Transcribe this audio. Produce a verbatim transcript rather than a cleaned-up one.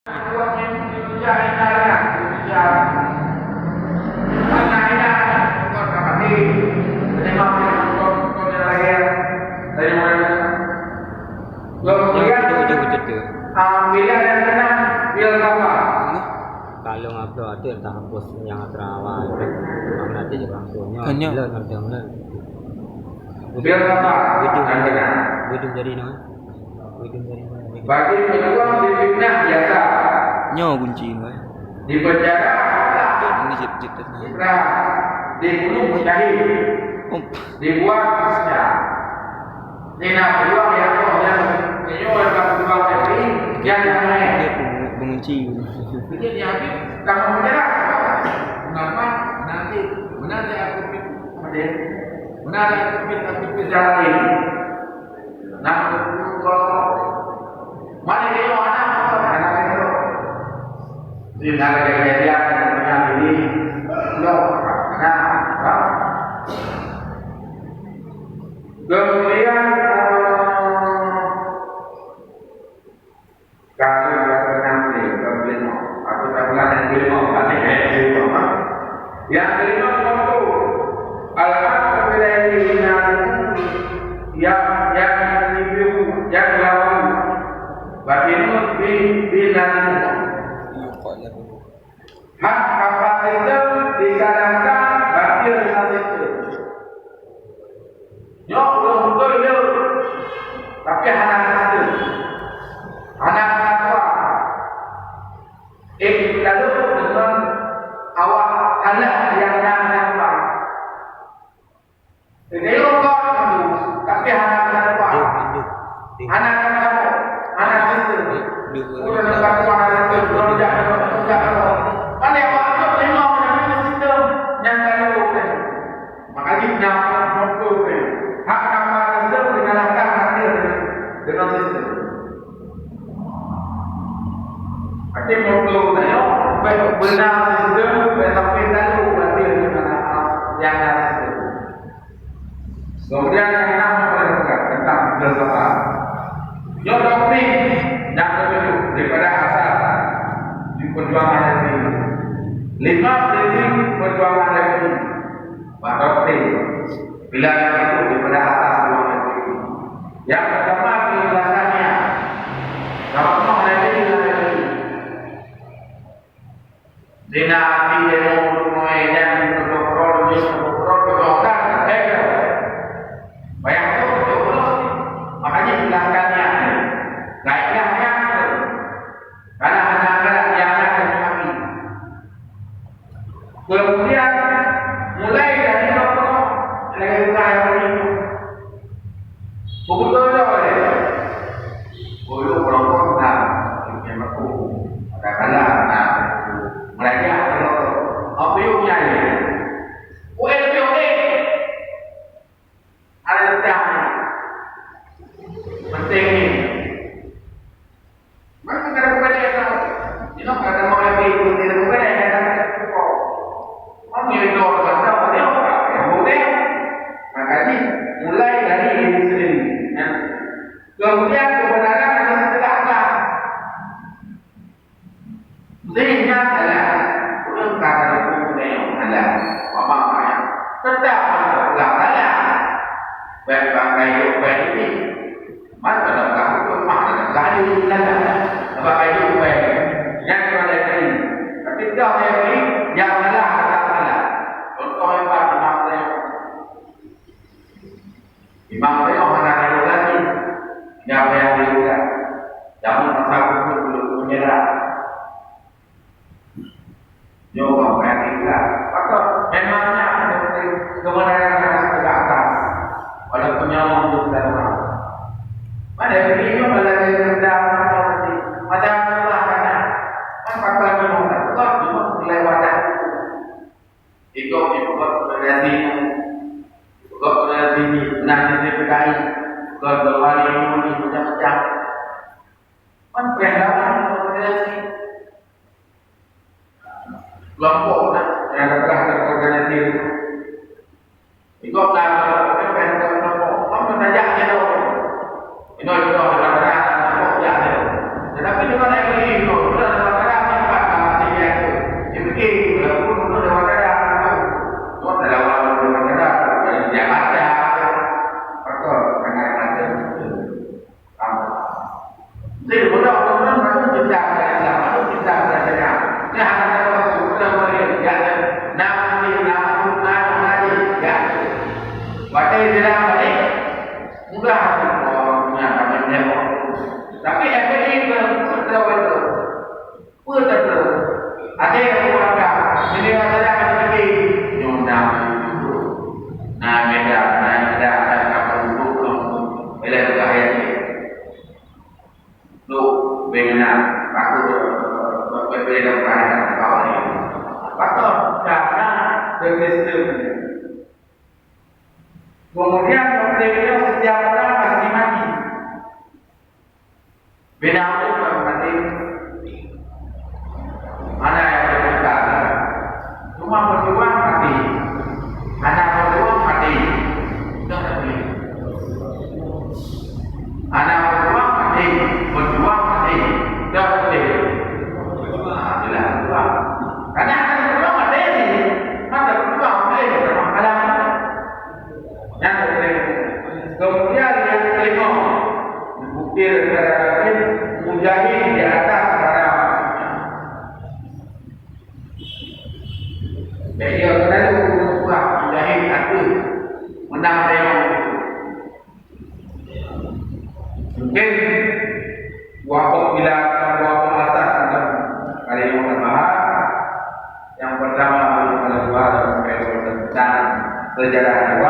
Yang itu, itu, itu, itu. Ambilan yang menang, filsafat. Kalau ngaku ateueh dah hapus nyang atra awai, kan? Kamu nanti juga langsung nyoe. Kan nyoe. Leuh, nanti leuh. Filsafat. Betul, betul. Betul jadi nyoe. Betul jadi nyoe. Bagi pejuang di fitnah biasa. Nyoe kunci nyoe. Di penjara, ini jit-jit. Dibunuh syahid. Oh. Dibuat saja. Nina pejuang yang roh yang menyuruh bak pejuang F P I yang lain. Dia pun mengunci. Jadi dia habis kamu menyerah. Mengapa nanti menanti aku pikir. Menanti aku pikir, aku pikir jalan ini. Nah, mana dia orang anak, anak itu. Di dalam kejadian yang pernah ini, loh, nah, kemudian, eh, kami berkenan di, kemudian, aku tak pernah yang kelima, tapi yang kelima. Yang kelima waktu, alhamdulillah, yang, yang, yang lawan, batin bin, bin, Hak kapasitor dikalahkan batin kapasitor. Nyoe ureueng beutôi le, tapi hana kapasitor. Hana kapasitor. Eh, lalu dengan awak salah yang na kapasitor. Jadi, Allah tu, tapi hana kapasitor. Hana kapasitor. Hana kapasitor. Udah dekat tu hana kapasitor. Udah dekat tu, udah dekat tu. Kan dia waktu lima menit sistem yang lalu kan. Makanya nak foto kan. Hak kapasitor dikalahkan hati dengan sistem. Tapi foto saya, baik benar sistem, baik tapi lalu hati dengan yang ada sistem. Kemudian yang enam, tentang filsafat. Nyoe doktrin nyang ketujuh daripada asas di perjuangan F P I. Lima prinsip perjuangan F P I. Bak doktrin. Bila yang ketujuh daripada asas perjuangan F P I. Yang pertama, keikhlasannya. Sama-sama hadapi dengan F P I. Di na api demo untuk mengejar untuk kontrol, untuk kontrol, untuk kontrol, eh, bayang tu, betul. Makanya jelaskan niat. Baiklah niat tu. Karena hana ada yang akan tetapi. Kemudian, mulai dari rokok, dari ulah yang begitu. Betul tak boleh? Bulu rokok dah, yang aku. Ada kalah, nah. Mulai dia, kalau, apa yuk nyanyi? Weh, weh, weh. Ada letak. Penting ni. Mana kada kepada yang tahu. Ini kada mau lagi, kada kepada yang tahu. Kamu yang tahu, tahu dia, yang boleh. Makanya, mulai dari diri sendiri. Ya. Kemudian, kebenaran harus tegakkan. Sehingga salah, ureueng ka teupeue nyang salah, mama maya, tetap mantong ka salah. Baik bangkai yuk baik ini, mantong ka hukum mah ka salah. Bangkai yuk baik, nyang salah ini. Tapi dah baik ini, nyang salah tetap salah. Contoh hebat di masa yang Imam Rayong hana rayong lagi. Nyang payah diulang. Jameun masa buku belum menyerah. Nyoe orang payah diulang. Maka memangnya kebenaran harus tegak atas. Walaupun nyawa belum dalam. Mana dirinya malah dia rendah, macam Allah kata. Kan pasal minum tak kuat, cuma nilai wadah. Ikut, ikut koordinasi. Ikut koordinasi ni. Nah, ni dia P K I. Ikut wali ni, macam-macam. Kan perang lawan koordinasi. Kelompok nak, yang dah terkoordinasi. Ikut lah, ikut kelompok. Kan menajak dia tu. Ini ikut, ikut, ikut, ikut, ikut. Tetapi dengan F P I tu, sudah Berbeda pandangan kau ni. Pasal cara bersistem. Kemudian, setiap orang pasti mati. Bina ureueng mati. Hana nyang teupeugah. Cuma meutuah mati. Hana meutuah mati. Dah mati. Hana meutuah mati. Meutuah mati. Dah mati. Ah, bila meutuah. Karena hana meutuah mati. Hana meutuah mati. Dalam alam. Nyang keuneuk. Kemudian nyang kelima, bukti daripada kafir, mujahid di atas para manusia. Jadi, kalau kita tu buat mujahid satu, menang tengok. Mungkin wabak bila wabak atas, kalau yang kita bahas, yang pertama, adalah tentang sejarah dua.